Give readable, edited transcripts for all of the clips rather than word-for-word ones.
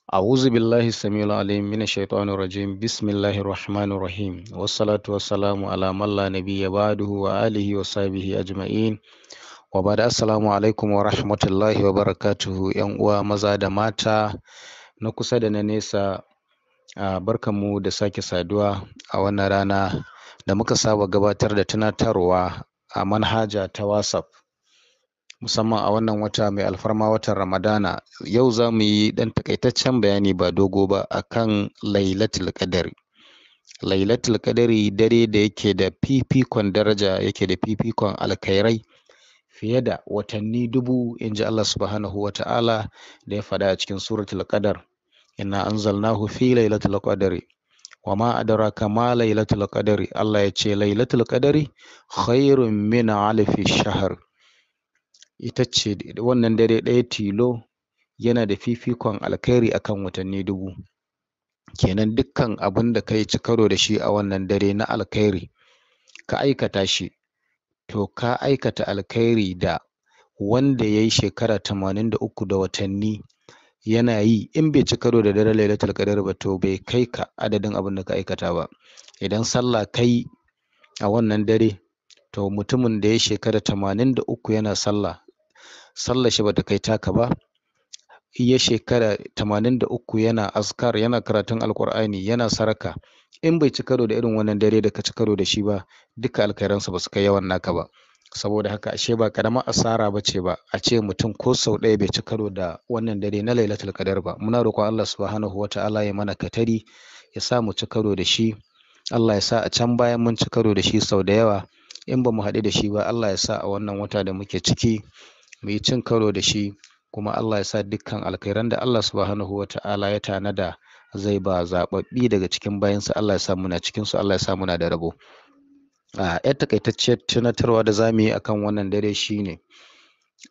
أعوذ بالله السميع العليم من الشيطان الرجيم. بسم الله الرحمن الرحيم، والصلاة والسلام على من لا نبي بعده وآله وصحبه أجمعين، وبعد. السلام عليكم ورحمة الله وبركاته. ‘Yan uwa maza da mata, na kusa da na nesa, barkanmu da sake saduwa a wannan rana da muka saba gabatar da tunatarwa a manhaja ta WhatsApp, musamman a wannan wata mai alfarma, watan Ramadana. Yau za mu yi ɗan takaitaccen bayani, ba dogo ba, akan Lailatul Qadari. Lailatul Qadari, dare da yake da fifikon daraja, yake da fifikon alkhairai fiye da watanni 1000, in ji Allah Subhanahu wa Ta'ala da ya faɗa a cikin Suratul Qadar: "Inna anzalnahu fi Lailatul Qadari, wa ma adraka ma Lailatul Qadari." Allah ya ce Lailatul Qadari khairun min alfi shahr. Ita ce wannan dare ɗaya tilo yana da fifikon alkhairi akan watanni 1000. Kenan dukkan abin da ka yi ci karo da shi a wannan dare na alkhairi, ka aikata shi, to ka aikata alkhairi da wanda ya yi shekara 83 da watanni yana yi, in bai ci karo da daren Lailatul Qadr ba, to bai kai ka adadin abin da ka aikata ba. Idan sallah kai a wannan dare, to mutumin da ya shekara 83 yana sallah, sallar shi bata kai taka ba. Ya shekara 83 yana azkar, yana karatun Alkur'ani, yana saraka, in bai ci karo da irin wannan dare da ka ci karo da shi ba, duka alkhairansa ba su kai yawan naka ba. Saboda haka ashe ba karamar asara ba ce ba a ce mutum ko sau ɗaya bai ci karo da wannan dare na Lailatul Qadar ba. Muna roƙon Allah Subhanahu wata'ala ya mana katari, ya sa mu ci karo da shi. Allah ya sa a can bayan mun ci karo da shi sau da yawa. In ba mu haɗu da shi ba, Allah ya sa a wannan wata da muke ciki mu yi cin karo da shi. Kuma Allah ya sa dukkan alkhairan da Allah Subhanahu wata'ala ya tanada zai ba zaɓaɓɓi daga cikin bayansa, Allah ya sa muna cikin su, Allah ya sa muna da rabo. A yar takaitacciyar tunatarwa da zamu yi akan wannan dare shine,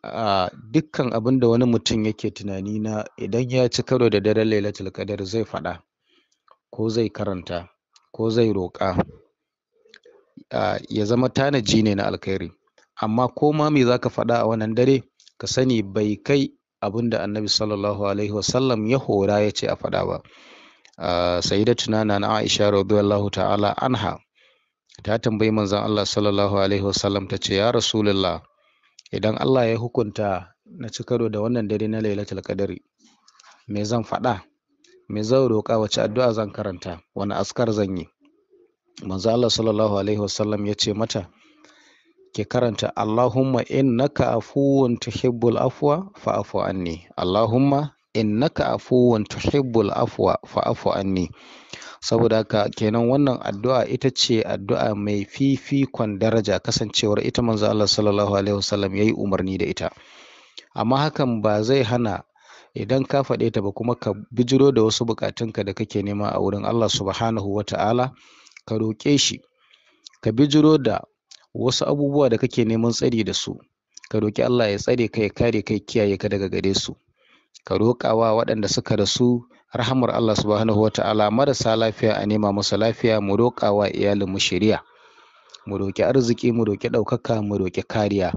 a dukkan abin da wani mutum yake tunani na idan ya ci karo da daren Lailatul Qadar zai faɗa ko zai karanta ko zai roƙa, ya zama tanaji ne na alkhairi. Amma ko ma me zaka faɗa a wannan dare, ka sani bai kai abin da Annabi Sallallahu Alaihi Wasallam ya hora ya ce a faɗa ba. Sayyidatuna Nana Aisha radiyallahu ta'ala anha ta tambayi Manzon Allah Sallallahu Alaihi Wasallam, ta ce: "Ya Rasulullah, idan Allah ya hukunta na ci karo da wannan dare na Lailatul Qadari, me zan faɗa? Me zan roƙa? Wace addu'a zan karanta? Wani azkar zan yi?" Manzon Allah Sallallahu Alaihi Wasallam ya ce mata, "Ki karanta: Allahumma innaka afuwun tuhibbul afwa fa'fu anni. Allahumma innaka afuwun tuhibbul afwa fa'fu anni." Saboda haka kenan wannan addu'a ita ce addu'a mai fifikon daraja, kasancewar ita Manzo Allah Sallallahu Alaihi Wasallam yayi umarni da ita. Amma hakan ba zai hana idan ka faɗe ta ba kuma ka bijiro da wasu buƙatunka da kake nema a wurin Allah Subhanahu wa Ta'ala, ka roƙe shi, ka bijiro da wasu abubuwa da kake neman tsari da su, ka roƙi Allah ya tsare ka, ya kare kai, kiyaye ka daga gare su. Ka roƙawa waɗanda suka rasu rahamar Allah Subhanahu wa Ta'ala, marasa lafiya a nema musu lafiya, mu roƙawa iyalin mu shiriya, mu roƙi arziki, mu roƙi ɗaukaka, mu roƙi kariya.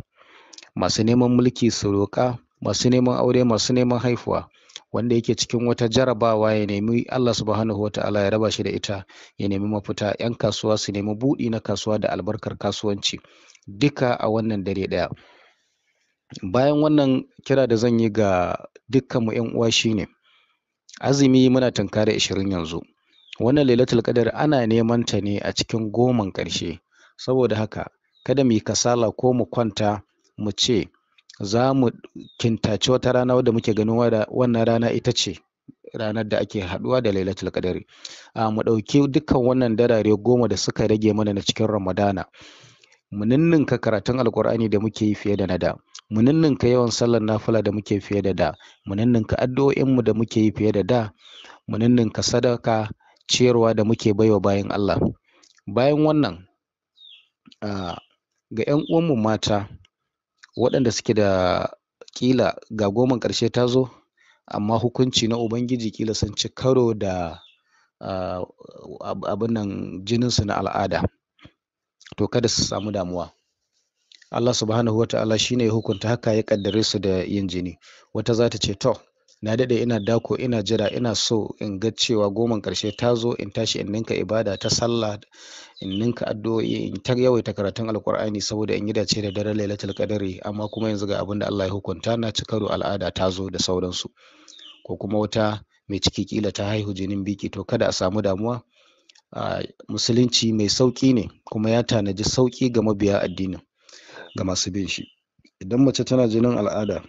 Masu neman mulki su roƙa, masu neman aure, masu neman haifuwa, wanda yake cikin wata jarabawa ya nemi Allah Subhanahu wa Ta'ala ya raba shi da ita, ya nemi mafita. 'Yan kasuwa su nemi buɗi na kasuwa da albarkar kasuwanci, duka a wannan dare ɗaya. Bayan wannan, kira da zan yi ga dukkanmu 'yan uwa shine, azumi muna tunkara 20 yanzu. Wannan Lailatul Qadar ana neman ta ne a cikin 10n ƙarshe. Saboda haka kada mu yi kasala ko mu kwanta mu ce za mu kintaci wata rana wadda muke ganin wannan rana ita ce ranar da ake haɗuwa da Lailatul Qadari. A mu ɗauki dukkan wannan darare 10 da suka rage mana na cikin Ramadana, mu ninninka karatun Alkur'ani da muke yi fiye da na da, mu ninninka yawan sallar nafila da muke fiye da da, mu ninninka addu'o'inmu da muke yi fiye da da, mu ninninka sadaka, ciyarwa da muke baiwa bayin Allah. Bayan wannan, ga 'yan uwanmu mata waɗanda suke da ƙila ga 10n ƙarshe ta zo, amma hukunci na Ubangiji ƙila sun ci karo da abin nan jininsu na al'ada, to kada su samu damuwa. Allah Subhanahu wa Ta'ala shine ya hukunta haka, ya kaddare su da yin jini. Wata za ta ce, "To, Na daɗe ina dako, ina jira, ina so in ga cewa goman ƙarshe ta zo in tashi in ninka ibada ta sallah, in ninka addu'o'i, in ta yawaita karatun Alƙur'ani saboda in yi dace da daren Lailatul Qadri, amma kuma yanzu ga abin da Allah ya hukunta, na ci karo, al'ada ta zo da sauransu. Ko kuma wata mai ciki kila ta haihu jinin biki, to kada a samu damuwa. Musulunci mai sauƙi ne kuma ya tanaji sauƙi ga mabiya addinin, ga masu bin shi. Idan mace tana jinin al'ada,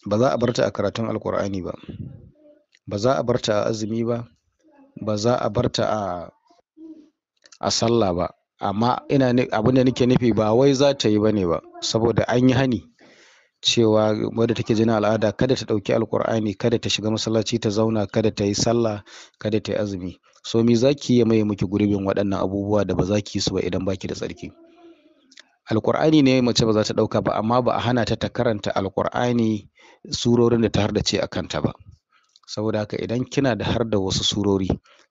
ba za a bar ta a karatun Alƙur'ani ba, ba za a bar ta a azumi ba, ba za a bar ta a sallah ba. Amma ina abin da nake nufi ba wai za ta yi ba ne ba, saboda an yi hani cewa wadda take jinin al'ada kada ta ɗauki Alƙur'ani, kada ta shiga masallaci ta zauna, kada ta yi sallah, kada ta yi azumi. So me za ki iya maye miki gurbin waɗannan abubuwa da ba za ki yi su ba idan baki da tsarki? Alƙur'ani ne mace ba za ta ɗauka ba, amma ba a hana ta ta karanta Alƙur'ani surorin da ta hardace a kanta ba. Saboda haka idan kina da har da wasu surori,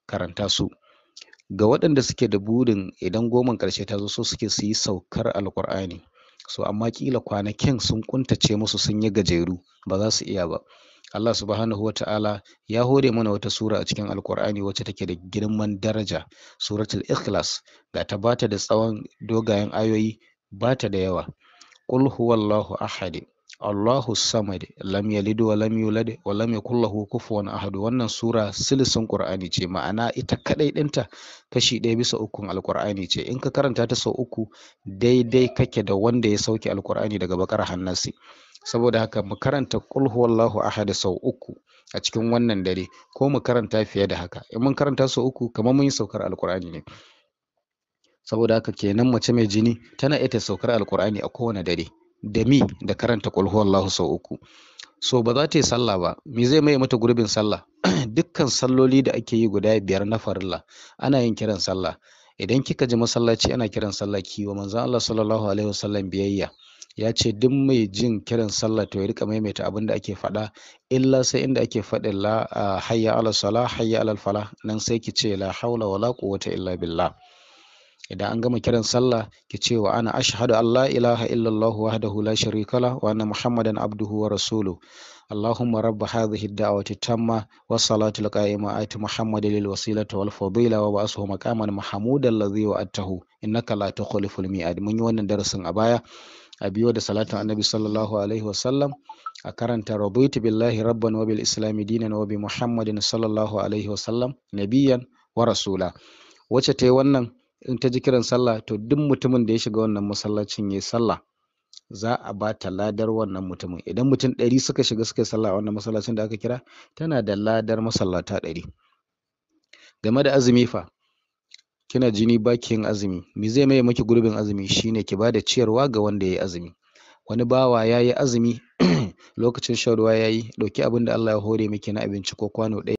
karanta su. Ga waɗanda suke da burin idan goman ƙarshe ta zo so suke su yi saukar Alƙur'ani, so amma kila kwanakin sun kuntace musu, sun yi gajeru, ba za su iya ba. Allah subhanahu wata'ala ya hore mana wata sura a cikin Alƙur'ani wacce take da girman daraja, Suratul Ikhlas. Ga ta bata da tsawon dogayen ayoyi, bata da yawa. Qul huwallahu ahad, Allahu samad, lam yalid wa lam yulad wa lam yakul lahu kufuwan ahad. Wannan sura silisin Qur'ani ce, ma'ana ita kadai dinta kashi 1/3 Alqur'ani ce. In ka karanta ta sau 3 daidai kake da wanda ya sauke Alqur'ani daga bakar hannasi. Saboda haka mu karanta qul huwallahu ahad sau 3 a cikin wannan dare, ko mu karanta fiye da haka. In mun karanta sau 3 kamar mun yi saukar Alqur'ani ne. Saboda haka kenan mace mai jini tana iya ta saukar Alqur'ani a kowane dare da mi da karanta qul huwallahu sau 3. So ba za ta yi sallah ba. Me zai maye mata gurbin sallah? Dukkan salloli da ake yi guda 5 na farilla ana yin kiran sallah. Idan kika ji masallaci ana kiran sallah, ki wa manzon Allah sallallahu alaihi wasallam biyayya. Ya ce duk mai jin kiran sallah to ya rika maimaita abin da ake faɗa, illa sai inda ake faɗin la hayya ala salah, hayya ala falah, nan sai ki ce la haula wala quwwata illa billah. Idan an gama kiran sallah ki ce wa ana ashhadu an la ilaha illallah wahdahu la sharika lah wa anna muhammadan abduhu wa rasuluhu. Allahumma rabb hadhihi ad-da'wati tamma was salatu al-qa'ima ati muhammadan lil wasilati wal fadila wa ba'athu maqaman mahmudan alladhi wa'adtahu innaka la tukhliful mi'ad. Mun yi wannan darasin a baya. A biyo da salatin annabi sallallahu alaihi wasallam, a karanta raditu billahi rabban wa bil islami dinan wa bi muhammadin sallallahu alaihi wasallam nabiyyan wa rasula. Wacce ta yi wannan in ta ji kiran sallah, to duk mutumin da ya shiga wannan masallacin ya yi sallah, za a ba ta ladar wannan mutumin. Idan mutum 100 suka shiga suka yi sallah a wannan masallacin da aka kira, tana da ladar masallata 100. Game da azumi fa, kina jini baki yin azumi, me zai maye maki gurbin azumi? Shine ki bada ciyarwa ga wanda ya yi azumi. Wani bawa ya yi azumi lokacin shan ruwa ya yi, ɗauki abin da Allah ya hore miki na abinci ko kwano ɗaya.